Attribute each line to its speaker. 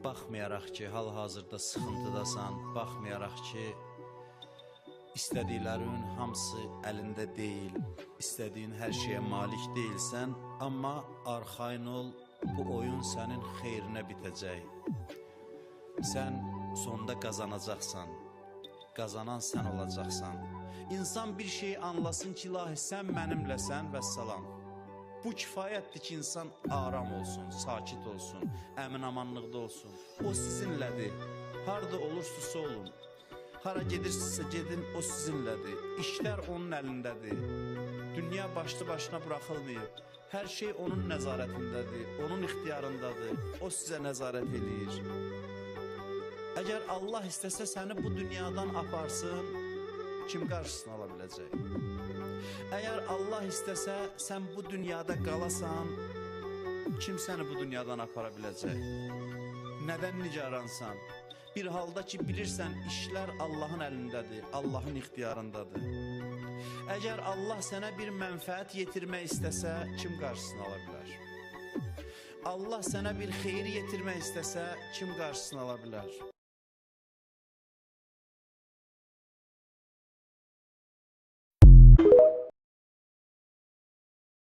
Speaker 1: Baxmayaraq ki, hal-hazırda sıxıntıdasan, baxmayaraq ki, istədiklərin hamısı əlində deyil, istədiyin hər şeyə malik deyilsən, amma arxayın ol, bu oyun sənin xeyrinə bitəcək. Sən sonda qazanacaqsan, qazanan sən olacaqsan. İnsan bir şeyi anlasın ki, ilahi sən mənimləsən, vəssalam. Bu kifayətdir ki, insan aram olsun, sakit olsun, əmin-amanlıqda olsun. O sizinlədir. Harda olursunuzsa olun. Hara gedirsinizsə gedin, o sizinlədir. İşlər onun əlindədir. Dünya başlı başına buraxılmayıb. Hər şey onun nəzarətindədir, onun ixtiyarındadır. O sizə nəzarət eləyir. Əgər Allah istəsə səni bu dünyadan aparsın, kim qarşısını ala biləcək? Əgər Allah istəsə sən bu dünyada qalasan, kim səni bu dünyadan apara biləcək? Nədən nigaransan? Bir halda ki, bilirsən işlər Allahın əlindədir, Allahın ixtiyarındadır. Əgər Allah sənə bir mənfəət yetirmək istəsə, kim qarşısını ala bilər? Allah sənə bir xeyir yetirmək istəsə, kim qarşısını ala bilər?